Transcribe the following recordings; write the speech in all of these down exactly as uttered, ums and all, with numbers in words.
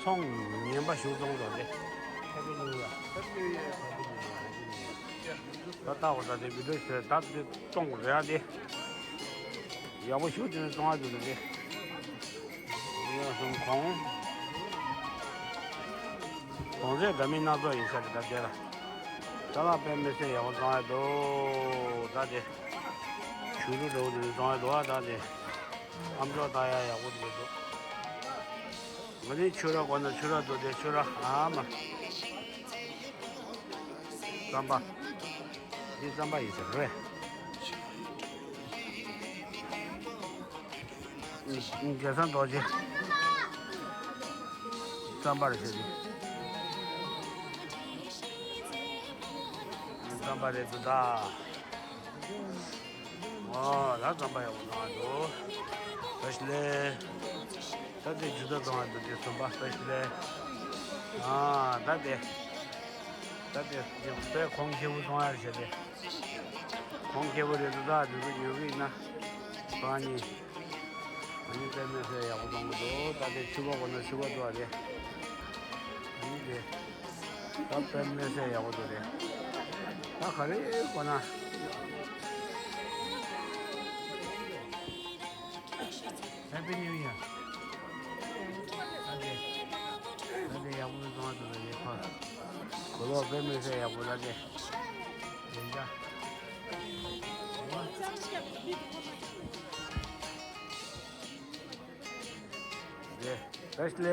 ཚོང་ངན་པ་ཞིག་བཙོང་འགྲོ་དེ། Happy New Year. Happy New Year. Happy New Year. ད་ལྟ་བ་ད་དེ་བི་ཌིའོ་ཞིག་ད་དེ་གཏོང་དགོས་རེད་ཨ་དེ། ཡག་པོ་ཞིག་དེ་ནས་བཙོང་ཡ་འདུག་དེ། ཡོད་སོང་གོང་། གོང་ཚད་འདྲ་མིན་སྣ་ཚོགས་ཡིན་ས་རེད་ད་དེ་ལ། ཅ་ལག་དཔེ་མི་སྲིད་ཡག་པོ་བཙོང་ཡ་འདུག་ད་དེ། ཆུ་རུ་འདྲ་བོ་དེ་ནས་བཙོང་ཡ་འདུག་ཨ་ད་དེ། ཨམ་ཅོག་བཏགས་ཡ་ཡག་པོ་དེ་འདུག་ང་ནི་ཆུ་ར་དགོས་ན་ཆུ་ར་འདུག་དེ་ཆུ་ར་ཨ་མ། རྩམ་པ། འདི་རྩམ་པ་ཡིན་ཟེར་རེད། རྒྱལ་ཚང་རྡོ་རྗེ། རྩམ་པ་རེད་ཟེར་གི། རྩམ་པ་རེད་འདུག་ད། ཨོ་ད་རྩམ་པ་ཡག་པོ་བཏང་བ་འདུག་ད་ཞི་ལེ། ད་དེ་ཇུ་ད་བཏང་བ་འདུག་དེ་ཟམ་པ་ད་ཞི་ལེ། ཨ་ད་དེ། ད་དེ་དེ་དཔེ་གོང་ཁེ་པོ་བཏང་ཡ་བྱས་ཏེ། གོང་ཁེ་པོ་རེད་འདུག་ད་དེ་ཚོ་ཉོ་གི་ཡིན་ན། ཁོ་ཨ་ནི། ཨ་ནི་དཔེ་མི་སྲིད་ཡག་པོ་བཏང་གི་འདུག་ད་དེ་ཕྱུ་པ་དགོས་ན་ཕྱུ་པ་འདུག་ཨ་རེད། ཨ་ནི་དེ། ད་དཔེ་མི་སྲིད་ཡག་པོ་འདུག་རེད། ད་ག་རེ་དགོས་ན། Happy New Year. ད་དེ། ད་དེ་ཡག་པོ་བཏང་འདུག་རེད་ཁོ། གོ་ལོག་དཔེ་མི་སྲིད་ཡག་པོ་ད་དེ། བདེ་འཇགས། རེད། བཀྲ་ཤིས་བདེ་ལེགས།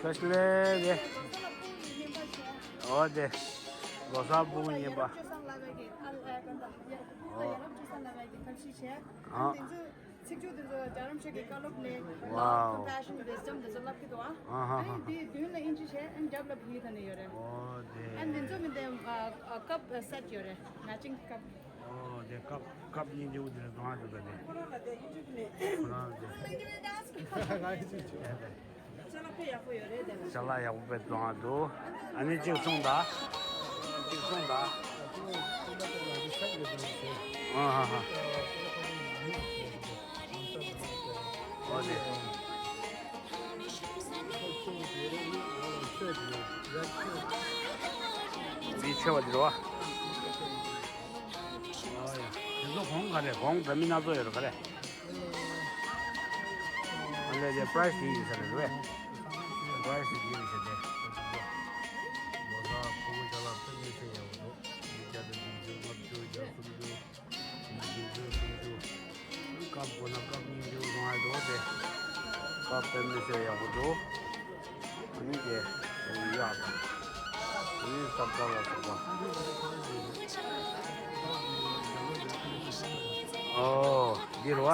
བཀྲ་ཤིས་བདེ་ལེགས་རེད། འོ་དེ། ལོ་གསར་ཕྲུ་གུ་རྙིང་པ། ཨ། ཚིག་སྦྱོར་དེ་ཚོ་རྒྱ་རམ་ཤ་གི་བཀའ་སློབ་ནས། Wow. Compassion, wisdom དེ་ཚོ་བསླབ་ཀྱི་འདུག་ཨ། ཨ་ཧ་ཧ། ཨ་ནི་དེའི་མདུན་ལ་ཨིན་ཇི་བྱས། ཨ་ནི་རྒྱབ་ལ་བོད་ཡིག་ཐོན་ནས་ཡོད་རེད། འོ་དེ། ཨ་ནི་དེ་ཚོ་མི་འདི་ཨ་ཨ་ཀབ་སེ་ཊི་ཡོད་རེད། མེ་ཅིང་ཀབ། ཨོ་དེ་ཀབ་ཀབ་སྙིང་རྗེ་པོ་དེ་ལ་བཏང་ཡ་འདུག་ད་དེ། ཁོ་རང་ལ་དེ། ཅ་ལག་དཔེ་ཡག་པོ་ཡོད་རེད་དེ་ལ། ཅ་ལག་ཡག་པོ་དཔེ་བཏང་ཡ་འདུག་ཨ་ནི་གཅིག་གསུངས་དང་། གཅིག་གསུངས་དང་། ཨ་ཧ་ཧ། ཨོ་དེ། འདི་ཆེ་བ་འདི་རེད་བ། ཨོ་ཡ། དེ་ཚོ་གོང་ག་རེ། གོང་འདྲ་མིན་སྣ་ཚོགས་ཡོད་རེད་ག་རེ། ཨ་ལས་དེ་པ་རའི་སི་དེ་ཡིན་ས་རེད་རེད། པ་རའི་སི་དེ་ཡིན་ས་རེད། ལོ་གསར་ཕྲུ་གུ་ཅ་ལག་ཕུན་སུམ་ཚོགས་ཡག་པོ་འདུག་ཉིས་བརྒྱ་དང་བདུན་ཅུ། ལྔ་བཅུ། བརྒྱ་སུམ་ཅུ། བདུན་ཅུ། སུམ་ཅུ། སྐབས་དགོས་ན་སྐབས་སྙིང་རྗེ་པོ་བཟང་བ་འདུག་སྟེ། སྐབས་དཔེ་མི་སྲིད་ཡག་པོ་འདུག་ཨ་ནི་དེ་ཡག་དང་། ཨ་ནི་སབ་ཀ་ལ་སོགས་པ། ཨོ་འདི་རུ་བ།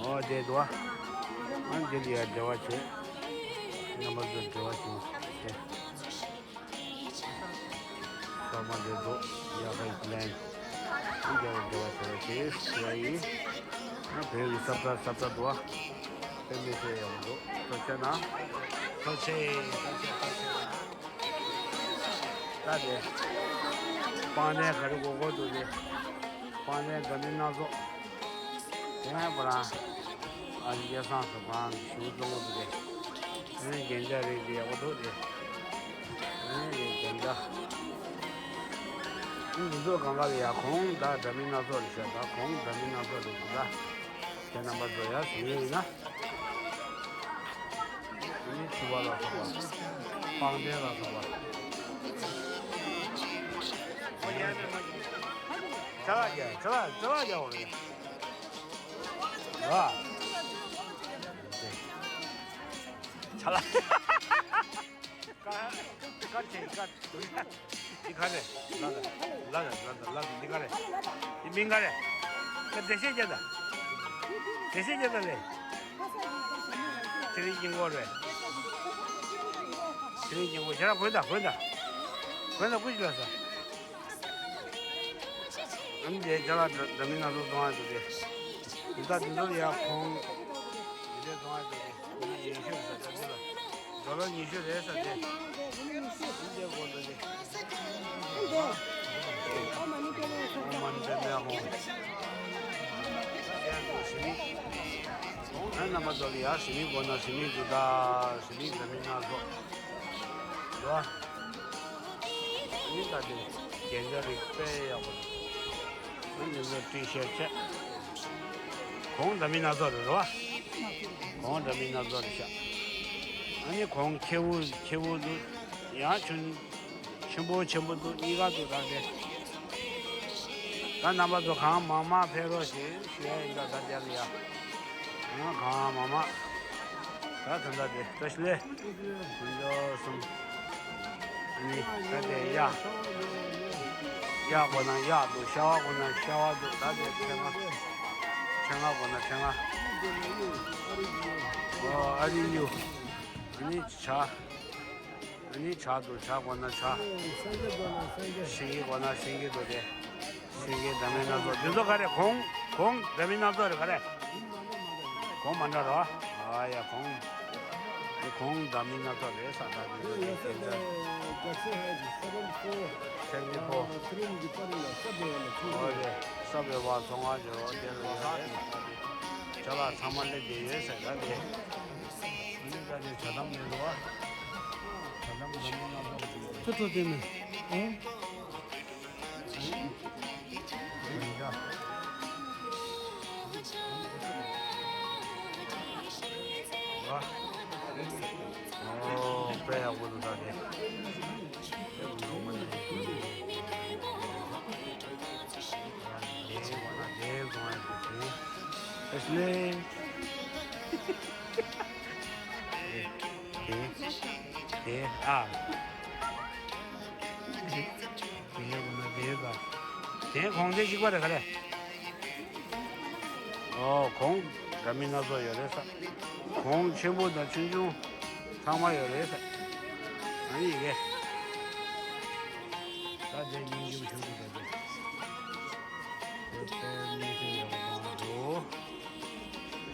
ཨོ་དེ་འདུག་བ། ཨ་ནི་དེ་ལ་ཡ་འབྲེལ་བ་བྱེད། རྣམ་པ་ཚོ་འབྲེལ་བ་བྱེད་དེ། ཐོག་མ་དེ་ཚོ་ཡག་པའི་ལན། འདི་འདྲ་བ་འདྲ་བ་བྱས་པ་དེ་ཞུ་བ་ཡིན། ང་བོད་ཀྱི་ས་བཀྲ་ས་བཀྲ་འདུག་བ། དཔེ་མི་སྲིད་ཡག་པོ་འདུག་ཐུགས་རྗེ་གནང་། ཐུགས་རྗེ་ཆེ། ཐུགས་རྗེ་ཆེ། ཐུགས་རྗེ་ཆེ། ད་དེ། པང་གདན་ག་རེ་དགོས་དགོས་འདུག་དེ། པང་གདན་འདྲ་མིན་སྣ་ཚོགས། དེ་ནས་ཁོ་རང་། ཨ་རི་སྐལ་བཟང་སོགས་ཁོ་རང་གི་ཞུ་བཙོང་གི་འདུག་སྟེ། དེ་ནས་རྒྱན་ཆ་རེད་དེ་ཡག་པོ་འདུག་སྟེ། དེ་ནས་རྒྱན་ཆ། འདི་ཚོ་གང་ག་ལ་ཡ་གོང་ད་འདྲ་མིན་སྣ་ཚོགས་རེད་ཤག་ད་གོང་འདྲ་མིན་སྣ་ཚོགས་རེད་འདུག་ད། ཁྱེད་རྣམ་པ་ཚོ་ཡ་གཟིགས་ཡོད་ཡིན་ན། དེ་ནས་ཕྱུ་པ་ལ་སོགས་པ། པང་གདན་ལ་སོགས་པ། ཅ་ལག་རྒྱག་ཅ་ལག་ཅ་ལག་རྒྱག་འོང་རེད། ཨ། ཆ་ལ། ཀ་ཀ་ཆེན་ཀ། འདི་ག་རེ། ལ་ལ་ལ་ལ་ལ་ལ་འདི་ག་རེ། འདི་མིང་ག་རེ། ཀ་འགྲེལ་བཤད་རྒྱག་ད། འགྲེལ་བཤད་རྒྱག་ད་ལེ། ཚེ་རིང་སྙིང་པོ་རེད། ཚེ་རིང་སྙིང་པོ་ཞེ་དྲག་གོན་ད་གོན་ད། གོན་ད་ཀུ་ཅི་ལ་ས། ཨ་ནི་དེ་ཅ་ལག་འདྲ་མིན་སྣ་ཚོགས་བཙོང་ཡ་འདུག་སྟེ། འདི་ལྟ་འདི་ཚོ་ལ་ཡ་ཁོང་། འདི་འདྲས་བཙོང་ཡ་འདུག་སྟེ། ཉི་ཤུ་རེད་ས་འདི་ལ། ཌོ་ལར་ཉི་ཤུ་རེད་ས་དེ། འདི་འདྲས་དགོས་འདུག་སྟེ། ཨོཾ་མ་ཎི་པདྨེ་ཧཱུྃ། ཨ་ རྣམ་པ་ཚོ་ལ་ཡ་ཟི་ལིང་གོ་ན་ཟི་ལིང་དུ་ད་ཟི་ལིང་འདྲ་མིན་སྣ་ཚོགས་འདུག་ཨ། ཨ་ནི་ད་དེ་རྒྱན་ཆ་རིགས་དཔེ་ཡག་པོ་འདུག་ཨ་ནི་ཚོ་ཏི་ཤར་ཆ་གོང་འདྲ་མིན་སྣ་ཚོགས་རེད་རོ། གོང་འདྲ་མིན་སྣ་ཚོགས་རེད་ཤག་ཨ་ནི་གོང་ཁེ་བོ་ཁེ་བོ་འདུག་ཡང་ཆུན། ཆེན་པོ་ཆེན་པོ་འདུག་གཉིས་ཀ་འདུག་ད་དེ། ད་རྣམ་པ་ཚོ་གང་མང་མང་ཕེབས་རོགས་ཞེས་ཞུ་ཡ་ཡིན། ད་ད་རྒྱ་ལ་ཡ། ཡང་གང་མང་མང་། ད་ད་ད་དེ་བཀྲ་ཤིས་བདེ་ལེགས། ཀུན་སྦྱོར་གསུམ། ནི་ད་དེ་གཡག་གཡག་དགོས་ན་གཡག་འདུག་ཤ་བ་དགོས་ན་ཤ་བ་འདུག་ད་དེ་ཕྲེང་བ། ཕྲེང་བ་དགོས་ན་ཕྲེང་བ། ཨོ་ཨ་རི་ཡུ། ཨ་ནི་བྱ། ཨ་ནི་བྱ་འདུག་བྱ་དགོས་ན་བྱ། སེང་གེ་དགོས་ན་སེང་གེ། ཤིང་གི་དགོས་ན་ཤིང་གི་འདུག་སྟེ། ཤིང་གི་འདྲ་མིན་སྣ་ཚོགས་འདི་ཚོ་ག་རེ་གོང་གོང་འདྲ་མིན་སྣ་ཚོགས་རེད་ག་རེ། གོང་མ་འདྲ་རོ། ཨ་ཡ་གོང་། འདི་གོང་འདྲ་མིན་སྣ་ཚོགས་རེད་ས་ད་འདི་ཚོ་འདི་གན་ཚ། སེམས་ནི་ཕོ། ཨོ་རེད་ས་བོད་པ་ཚོང་ཁང་འབྱོར་བ་དེ་ལ་ཡོད་རེད། ཅ་ལག་ཚང་མ་སླེབས་བསྡད་ཡོད་ཟེར་ད་འདི། ཨ་ནི་ད་དེ་ཇ་དམ་མེད་འགྲོ་བ། ཇ་དམ་ཇ་དམ་ལ་སོགས་ཅིག་ཐུ་ཐུ་དེ་མེད། ཨོ། ཇ། ཨོ་དཔེ་ཡག་པོ་འདུག་ད་དེ། དེ་བ་ན་དེ་བཟུང་ཡག་གི་དེ། ཨེ་ཤི་ལེ། དེ། དེ། དེ། ཨ། དེ་བ་ན་དེ་བ། དེ་གོང་དེ་གཅིག་པ་རེད་ག་རེ། ཨོ་གོང་འདྲ་མིན་སྣ་ཚོགས་ཡོད་རེད་ས། གོང་ཆེན་པོ་དང་ཆུང་ཆུང་ཚང་མ་ཡོད་རེད་ས། ཨ་ནི་ཡི་གེ། ད་དེ་སྙིང་རྗེ་ཞུ་གི་འདུག་དེ་དཔེ་མི་སྲིད་ཡག་པོ་གཏོང་འདུག་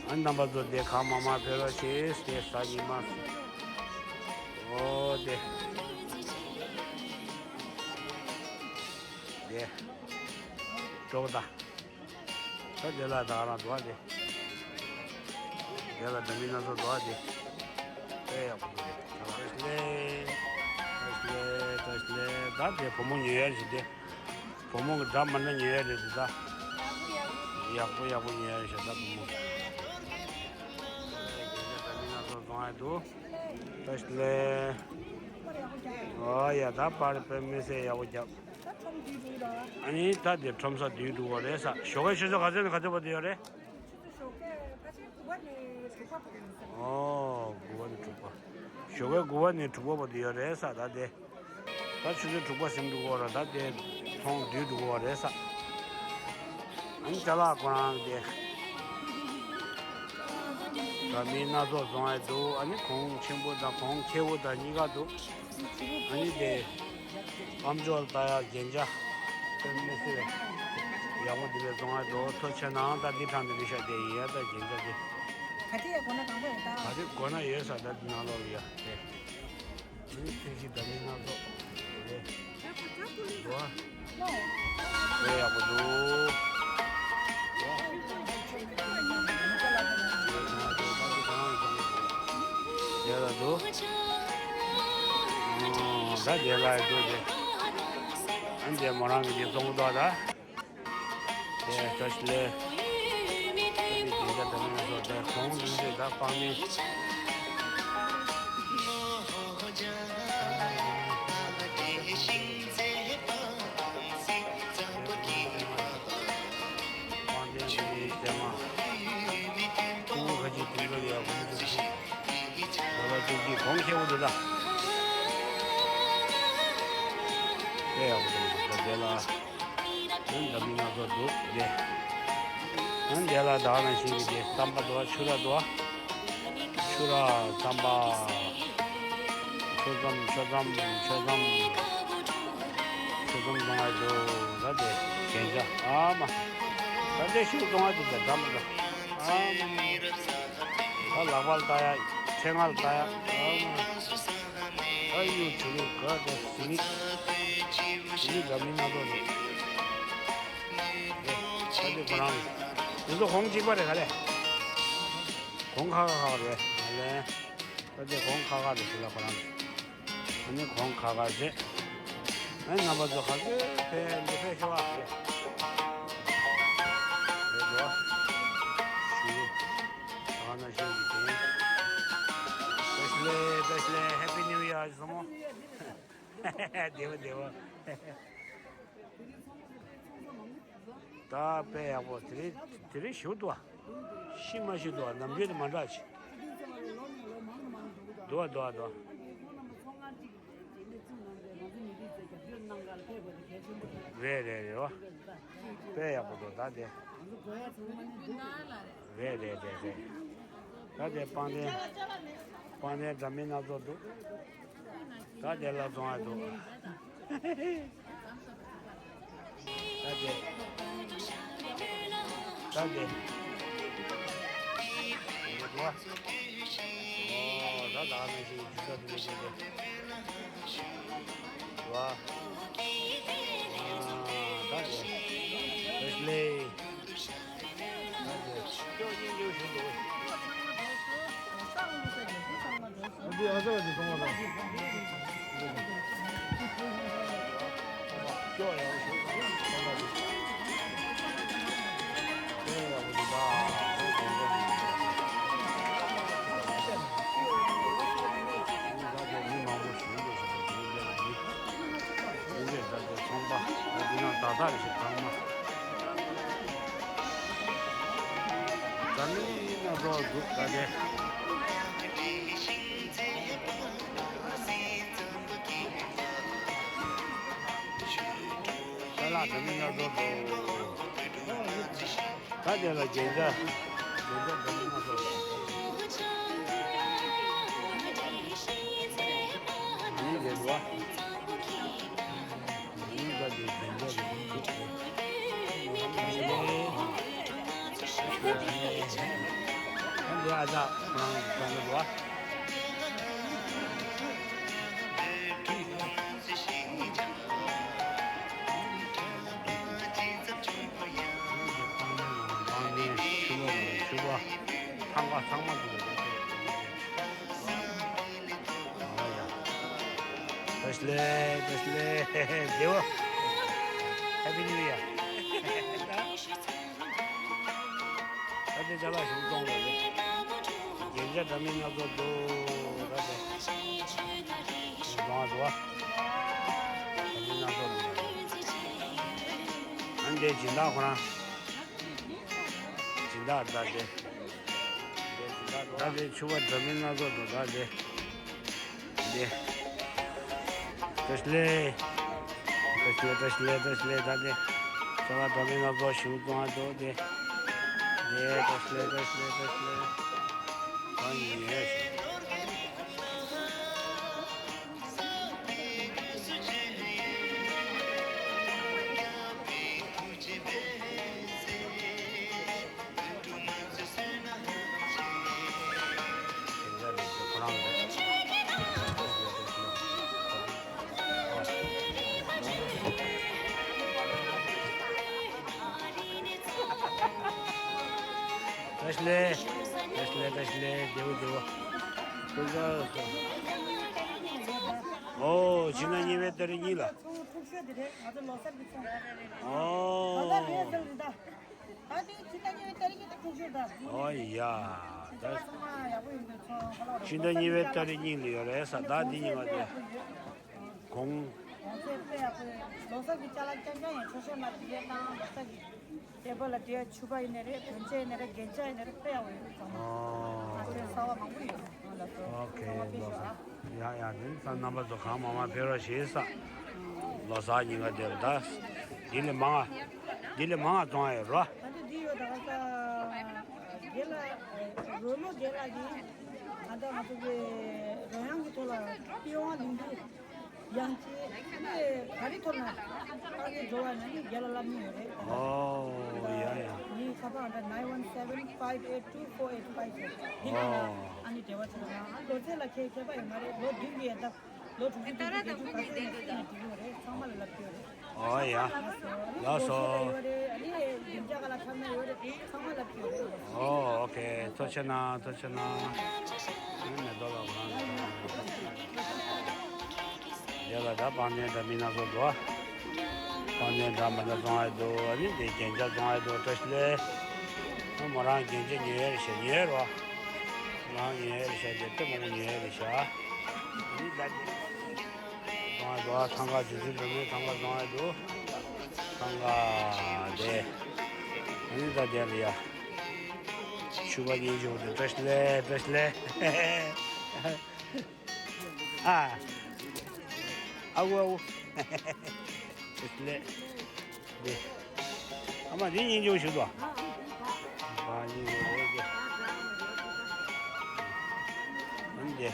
ཨ་རྣམ་པ་ཚོ་དེ་གང་མང་མང་ཕེབས་རོགས་ཞེས་དེ་ཟ་ཉི་མ། ཨོ་དེ། དེ། གྲོགས་ད། ད་དེ་ལ་ད་རང་འདུག་ཨ་དེ། དེ་ལ་འདྲ་མིན་སྣ་ཚོགས་འདུག་ཨ་དེ། དཔེ་ཡག་པོ་འདུག་དེ། བཀྲ་ཤིས་བདེ་ལེགས། བཀྲ་ཤིས་བདེ་ལེགས། བཀྲ་ཤིས་བདེ་ལེགས། ད་དེ་བུ་མོ་ཉོ་ཡ་ཞིག་དེ། བུ་མོ་གི་འདྲ་མི་འདྲ་ཉོ་ཡ་རེད་དེ་ད། ཡག་པོ་ཡག་པོ་ཉོ་ཡ་ཞིག་ད་བུ་མོ། འདྲ་མིན་སྣ་ཚོགས་བཙོང་ཡ་འདུག་བཀྲ་ཤིས་བདེ་ལེགས། ཨོ་ཡ་ད་པར་དཔེ་མི་སྲིད་ཡག་པོ་རྒྱབ། ཨ་ནི་ད་དེ་ཁྲོམ་ས་དུས་དྲུག་པ་རེད་ས། ཞོགས་ཀའི་ཆུ་ཚོད་ག་ཚོད་ནས་ག་ཚོད་བར་དུ་ཡོད་རེད། ཆུ་ཚོད་ཞོགས་ཀའི་ཕལ་ཆེར་དགུ་པ་ནས་དྲུག་པ་བར་དུ་ཡིན་ས་རེད། ཨོ་དགུ་པ་ནས་དྲུག་པ། ཞོགས་ཀའི་དགུ་པ་ནས་དྲུག་པ་བར་དུ་ཡོད་རེད་ས་ད་དེ། ད་ཆུ་ཚོད་དྲུག་པ་ཟིན་འགྲོ་གི་ཡོད་རེད་ད་དེ། ཚོང་དུས་འགྲོ་གི་ཡོད་རེད་ས། ཨ་ནི་ཅ་ལག་ཁོ་རང་དེ། འདྲ་མིན་སྣ་ཚོགས་བཙོང་ཡ་འདུག་ཨ་ནི་གོང་ཆེན་པོ་དང་གོང་ཁེ་པོ་དང་གཉིས་ཀ་འདུག་ཨ་ནི་དེ། ཨམ་ཅོག་ལྟ་ཡ་རྒྱན་ཆ། དཔེ་མི་སྲིད་པའི་ཡག་པོ་འདི་འདྲ་བཙོང་ཡ་འདུག་ཐུགས་རྗེ་གནང་། ད་འདི་དྲངས་ཏེ་འདི་ཤ་དེ་ཡིན་ཡ་ད་རྒྱན་ཆ་དེ། ག་ཚོད་ཡ་དགོས་ན་གང་འདྲ་ཡོད་ད། ག་ཚོད་དགོས་ན་ཡོད་ས་ད་འདི་ནང་ལོགས་ལ་ཡ་དེ། ཨ་ནི་ཐུགས་རྗེ་ཆེ་འདྲ་མིན་སྣ་ཚོགས་རེད། འགྲོ་ཨ། དཔེ་ཡག་པོ་འདུག་དེ་ལ་འདུག་ད་དེ་ལ་འདུག་དེ། ཨ་འདི་མོ་རང་གི་དེ་བཙོང་འདུག་ད། དེ་བཀྲ་ཤིས་བདེ་ལེགས། ཨ་ནི་དེ་འདྲ་དེ་མིན་སོ་དེ་གོང་ཡིན་དེ་ད་སྤང་ནི། དཔལ་ལྡན་དེ་ནི་ཚད་མ། ཕྲུ་གུ་ཁ་ཅིག་དུས་ཚོད་ཡག་པོ་མི་འདུག་ལོ་ལ་བཅུ་གཅིག་གོང་ཁེ་པོ་འདུག་ད། དཔེ་ཡག་པོ་འདུག་ད་དེ་ལ། ཨ་འདྲ་མིན་སྣ་ཚོགས་འདུག་དེ། ཨ་འདི་ལ་ད་ག་ནང་བཞིན་གྱི་དེ་རྩམ་པ་འདུག་ཆུ་ར་འདུག་ཆུ་ར་རྩམ་པ། ཆུ་རྩམ་ཆུ་རྩམ་ཆུ་རྩམ། ཆུ་རྩམ་བཙོང་ཡ་འདུག་ད་དེ་རྒྱན་ཆ་ཨ་མ། ད་དེ་ཤུགས་བཙོང་ཡ་འདུག་ད་འདྲ་མི་འདུག་ཨ་མ། ད་ལག་པ་ལ་ལྟ་ཡ་ཕྲེང་བ་ལ་ལྟ་ཡ་ཨ་མ། ཨ་ཡུ་ཆུ་རུ་ག་དེ་ཟི་ནི། ཟི་ནི་འདྲ་མིན་སྣ་ཚོགས་འདུག་ཨ་འདི་ཁོ་རང་རེད། འདི་ཚོ་གོང་གཅིག་པ་རེད་ག་ལེ། གོང་ཁ་ཁ་ཁ་རེད། ཨ་ལས། ད་དེ་གོང་ཁ་ཁ་རེད་ཟེར་ལ་ཁོ་རང་། ཨ་ནི་གོང་ཁ་ཁ་རེད། ཨ་ནི་རྣམ་པ་ཚོ་ག་ཚོད་ཕེབས་འདུག་ཕེབས་ཤོག་ཨ་རེད། རེད་འགྲོ། ཞུ། ཨ་ན་ཤེས་ཀྱི་དེ། བཀྲ་ཤིས་བཀྲ་ཤིས་Happy New Year ཟེར་མོ། བདེ་བོ་བདེ་བོ། ད་དཔེ་ཡག་པོ་དེ་རིང་དེ་རིང་ཞུ་དུ་བ། ཤི་མ་ཤི་དུ་བ་ནམ་རྒྱུན་དུ་མ་འདྲ་ཅི། དུ་བ་དུ་བ་དུ་བ། རེད་རེད་རེད་བ། དཔེ་ཡག་པོ་འདུག་ད་དེ། རེད་རེད་རེད་རེད། ད་དེ་སྤང་ཐང་སྤང་ཐང་འདྲ་མིན་སྣ་ཚོགས་འདུག་ད་དེ་ལ་བཙོང་ཡ་འདུག་ད་དེ། ད་དེ། ཨོ་ད་ད་ནང་བཞིན་ཇི་ལྟར་དུ་མི་བྱེད་དེ། བ། ཨ་ད་དེ། བེ་སི་ལེ། ད་དེ། ཁྱོད་སྙིང་རྗེ་ཞུ་འདུག་འདི་ཨ་ཅག་གི་གཏོང་བ་དང་། ཁྱོད་ཡག་པོ་ཞུ། ཁྱོད་ཡག་པོ་འདུག་ད། ད་དེ་མི་མང་པོ་ཞུ་འདུག་ཟེར་ནས་དེ་འདྲ་ལ་མི། དེ་འདྲས་ད་དེ་ཚོང་པ་ད་འདི་ནང་ད་ད་རེ་ཞིག་ཚང་མ། འཛམ་གླིང་སྣ་ཚོགས་འདུག་ད་དེ། ད་ལ་འཛམ་གླིང་སྣ་ཚོགས་འདུག་ད་དེ་ལ་རྒྱན་ཆ། རྒྱན་ཆ་འཛམ་གླིང་སྣ་ཚོགས་འདུག་ཡིན་རེད་བ། ཐང་ག་ཚང་མ་འདུག་བཀྲ་ཤིས་བཀྲ་ཤིས་བདེ་བོ། Happy New Year། ད་ལྟའི་ཅ་ལག་ཞིག་གཏོང་དགོས་ཏེ། རྒྱན་ཆ་འདྲ་མིན་སྣ་ཚོགས་འདུག་ད་ལྟའི་གཏོང་བ་འདུག་བ། འདྲ་མིན་སྣ་ཚོགས་འདུག་ཨ་ནི་དེ་སྦྱིན་བདག་ཁོ་རང་། སྦྱིན་བདག་ད་ལྟའི། ད་དེ་ཕྱུ་པ་འདྲ་མིན་སྣ་ཚོགས་འདུག་ད་དེ། དེ། བཀྲ་ཤིས་བཀྲ་ཤིས་བཀྲ་ཤིས་བཀྲ་ཤིས་ད་དེ། ཕྱུ་པ་འདྲ་མིན་སྣ་ཚོགས་ཞིག་བཙོང་ཨ་འདུག་དེ། དེ་བཀྲ་ཤིས་བཀྲ་ཤིས་བཀྲ་ཤིས། ད་ཡིན་ཡོད། བཀྲ་ཤིས་བཀྲ་ཤིས་བཀྲ་ཤིས་བདེ་བོ་བདེ་བོ། ཨོ་ཕྱི་ཟླ་གཉིས་པའི་ཏ་རིག་གཉིས་ལ། ཚོང་འཁྲུག་ཤོས་དེ་རེད། ང་ཚོ་ལོ་གསར་གྱི་ཚོང་རེད། ཨོ། ད་ལྟ་རེད་ཟེར་རེད་ད། ད་དེ་ཕྱི་ཟླ་གཉིས་པའི་ཏ་རིག་གཉིས་ད་འཁྲུག་ཤོས་ད། ཨོ་ཡ། ད་ཚང་མ་ཡག་པོ་ཡིན་འདུག་ཚོང་ཁ་ལག་རོགས། ཕྱི་ཟླ་གཉིས་པའི་ཏ་རིག་གཉིས་ལ་ཡོད་རེད་ས་ད་འདི་ཉིན་ང་ཚོ་གོང་། ང་ཚོས་དཔེ་ཡག་པོ་ཡོད། ལོ་གསར་གྱི་ཅ་ལག་རྐྱང་རྐྱང་ཡང་ཆོག་ཤོས་མ་རེད་ཡས་དང་ལོ་གསར་གྱི་ཊེ་བལ་ལ་དེ་ཕྱུ་པ་ཡིན་ནའི་རེད། དོན་ཆེན་ཡིན་ནའི་རེད། རྒྱན་ཆ་ཡིན་ནའི་རེད། དཔེ་ཡག་པོ་ཡོད་ཚང་མ། ཨོ། ང་ཚོས་གསར་པ་མང་པོ་ཡོད། ང་ལ་ཚོ་ཨོ་ཁེ་ཚང་མ་ལོ་ཕེབས་ཤོག་ཨ། གསར། ཡ་ཡ་དེ་ཚང་རྣམ་པ་ཚོ་གང་མང་མང་ཕེབས་རོགས་ཞེས་ས། ལོ་གསར་ཉིན་ཀ་དེར་ད། འདི་ལས་མང་ང་། འདི་ལས་མང་ང་གཏོང་ཡ་ཡོད་རོ། ད་ལྟ་འདི་ཡོད་ད་ག་ས། རྒན་ལགས། རོལ་མོ་རྒན་ལགས་ཀྱིས་ད་ལྟ་ང་ཚོ་གི་རོལ་དབྱངས་ཀྱི་ཐོག་ལ་པི་ཝང་ལིང་ཏུ། ཡང་ཅིག་ནི་ག་རེ་ཐོག་ན་ཨ་གི་འགྲོ་བ་ན་ནི་རྒན་ལགས་སླེབས་ནི་ཡོད་རེད། ཨོ་ཡ་ཡ། ངའི་ཁ་པར་ཨ་འདྲ་nine one seven five eight two four eight five four འདི་ནང་ལ་ཨོ་ཨ་ནི་འབྲེལ་བ་བྱེད་རོགས་གནང་། ཨ་ལོ་ཚད་ལ་ཁྱད་ཁྱད་པར་ཡོད་མ་རེད། ལོ་བདུན་གྱི་ཡས་ད་ལོ་དྲུག་ཅུ་བདུན་ཅུ་བརྒྱད་ཅུ་ག་ཚད་ཡིན་ན་སླེབས་ནས་འགྲིག་གི་ཡོད་རེད། ཚང་མ་ལ་ལབ་ཀྱི་ཡོད་རེད། ཨོ་ཡ། ལགས་སོ། ཨོ་ཨོ་ཁེ། ཐུགས་རྗེ་གནང་། ཐུགས་རྗེ་གནང་། ཨ་ནི་མེ་ཏོག་ལ་ཁོ་རང་ཚོ། དེ་ལ་ད་དཔལ་ལྡན་འདྲ་མི་སྣ་ཚོ་འདུག་ཨ། དཔལ་ལྡན་འདྲ་མི་སྣ་བཙོང་ཡ་འདུག་ཨ་ནི་དེ་རྒྱན་ཆ་བཙོང་ཡ་འདུག་བཀྲ་ཤིས་བདེ་ལེགས། ཨ་མོ་རང་རྒྱན་ཆ་ཉོས་ཡ་རེད་ཤག་ཉོས་ཡ་རེད་བ། རང་ཉོས་ཡ་རེད་ཤག་དེ་ལྟད་མོ་ཉོས་ཡ་རེད་ཤག་ཨ་ནི་ད་དེ། བཙོང་ཡ་འདུག་ཨ། ཐང་ག་རྗེ་བཙུན་སྒྲོལ་མའི་ཐང་ག་བཙོང་ཡ་འདུག་ཐང་ག་དེ། ཨ་ནི་ད་དེ་ལ་ཡ། ཕྱུ་པ་གཉིས་བྱུང་དེ་བཀྲ་ཤིས་བདེ་ལེགས། བཀྲ་ཤིས་བདེ་ལེགས། ཨ། ཨ་ཝུ་ཨ་ཝུ། བཀྲ་ཤིས་བདེ་ལེགས། དེ། ཨ་མ་འདི་གཉིས་བྱུང་ཞུ་དོ། ཨ་གཉིས་བྱུང་རེད་དེ། ཨ་ནི་དེ།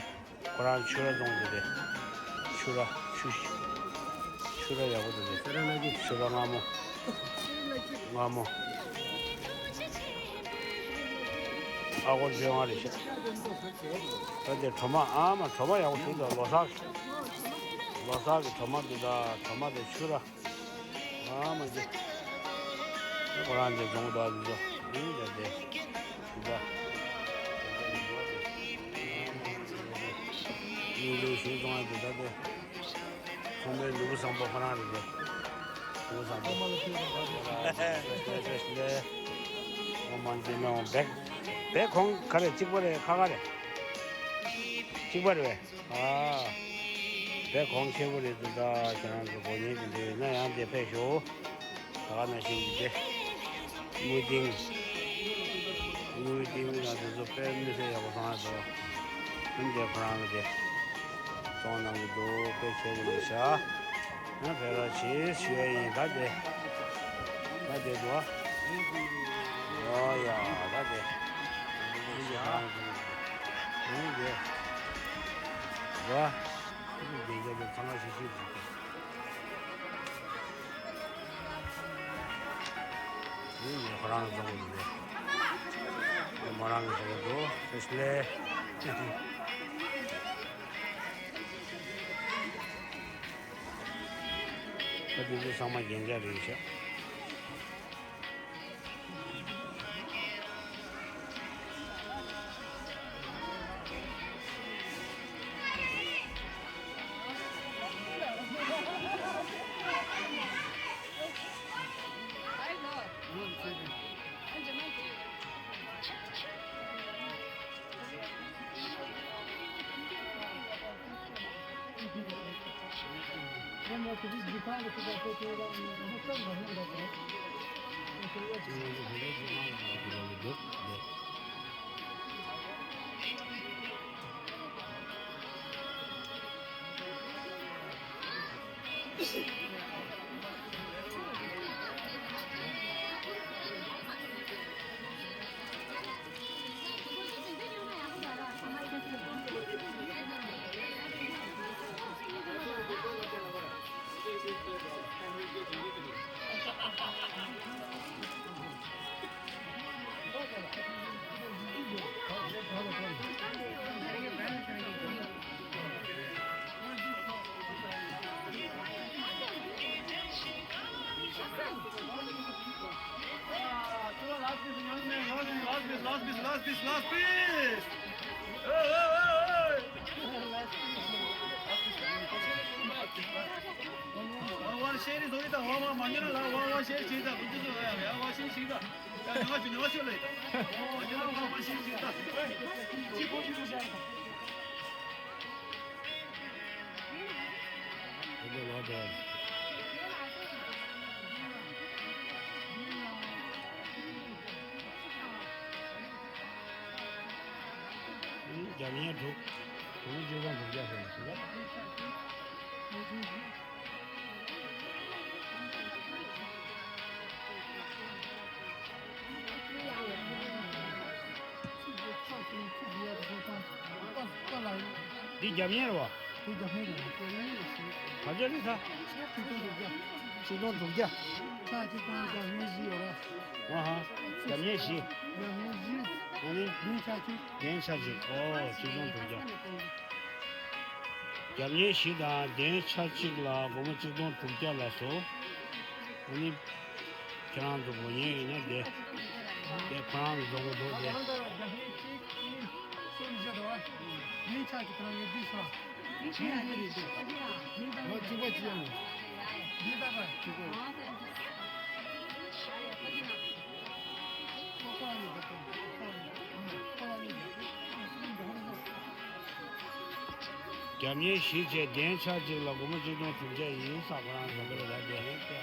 ཁོ་རང་ཕྱུ་ར་བཙོང་འདུག་དེ། ཕྱུ་ར་ཕྱུ། ཕྱུ་ར་ཡག་པོ་འདུག་དེ། ཕྱུ་ར་མངར་མོ། མངར་མོ། ཨ་ཁོ་འཇོན་མ་རེད་ཤག་ད་དེ་གྲོ་མ། ཨ་མ་གྲོ་མ་ཡག་པོ་བྱུང་འདུག་ལོ་གསར་གྱི། ལོ་གསར་གྱི་གྲོ་མ་འདི་དང་གྲོ་མ་དེ་ཕྱུ་ར། ཨ་མ་ཅི། ཁོ་རང་དེ་བཙོང་འདུག་འདི་ཚོ། ཨིན་ད་དེ། ཞི་ད། ཉིན་རེ་ཞིག་བཙོང་ཡ་དེ་ད་དེ། ཚོང་པའི་ནོར་བུ་བཟང་པོ་ཁོ་རང་རེད་དེ། ནོར་བུ་བཟང་པོ། ཨོ་མ་ཅི་མེད་འོང་བེག། བེག་གོང་ག་རེ་གཅིག་པ་རེད་ཁ་ཁ་རེད། གཅིག་པ་རེད་བས། ཨ། དཔེ་གོང་ཆེན་པོ་རེད་འདུག་ད་ཁྱེད་རང་ཚོ་དགོས་ངེས་ཀྱི་འདི་ཡོད་ན་ཡང་དེ་ཕེབས་ཤོག་ད་ག་ནང་བཞིན་གྱི་དེ། དངུལ་ཏིང་། དངུལ་ཏིང་ལ་དེ་ཚོ་དཔེ་མི་སྲིད་ཡག་པོ་བཏང་ཡ་འདུག་ཨ་ནི་དེ་ཁོ་རང་གི་དེ། གཏོང་གནང་གི་འདུག་དཔེ་ཆེན་པོ་རེད་ཤག་ཨ་ཕེབས་རོགས་གྱིས་ཞུ་ཡ་ཡིན་ད་དེ། ད་དེ་འདུག་ཨ། ཨོ་ཡ་ད་དེ། ཨ་ནི་དེ་ཁོ་རང་གི་དེ། ཨ་ནི་དེ། འདུག་ཨ། ཨ་ནི་དེ་རྒྱབ་ལ་ཚང་མ་ཤིག་ཤིག་ཅིག་དང་། ཨེ་ཡ་ཁོ་རང་རྫོང་གི་རེད། ཨེ་མོ་རང་གི་རེད་འདུག་ཨེ་སླེ། ད་དེ་ཚོ་ཚང་མ་རྒྱན་ཆ་རེད་ཤག Last piece, last piece, last piece, last piece. Hey, hey, hey, hey. One, one share is only the one, one, one, one share is the good to one, one share is the. Yeah, one share is the. རྒྱབ་ཡན་དྲུག་དྲུག་བཅུ་དང་དྲུག་བརྒྱ་ཟེར་ནས་ཟེར་བ། འདི་རྒྱབ་ཡན་རེད་བ། འདི་རྒྱབ་ཡན་རེད། ག་ཚོད་རེད་ད། ཆིག་སྟོང་དྲུག་བརྒྱ། ཆིག་སྟོང་དྲུག་བརྒྱ། ཆ་གཅིག་སྟོང་རྒྱབ་ཡན་བཞི་ཡོད་རེད། ཨ་ཧ། རྒྱབ་ཡན་བཞི། རྒྱབ་ཡན་བཞི། ཨ་ནི། གདན་ཆ་གཅིག་གདན་ཆ་གཅིག་ཨོ་ཆིག་སྟོང་དྲུག་བརྒྱ། རྒྱབ་ཡན་བཞི་དང་གདན་ཆ་གཅིག་ལ་སྒོར་མོ་ཆིག་སྟོང་དྲུག་བརྒྱ་ལ་སོ། ཨ་ནི། ཁྱེད་རང་ཚོ་སྒོ་ཉལ་ཡོད་ན་དེ། དེ་ཁོ་རང་གི་བཟོ་གི་འདུག་དེ། རྒྱབ་གཉེར་གཞི་བྱས་གདན་ཆ་གཅིག་ལ་སྒོར་མོ་ཆིག་སྟོང་དྲུག་བརྒྱ་ཡིན་ས་ཁོ་རང་བཟོ་གི་རེད་ད་དེ།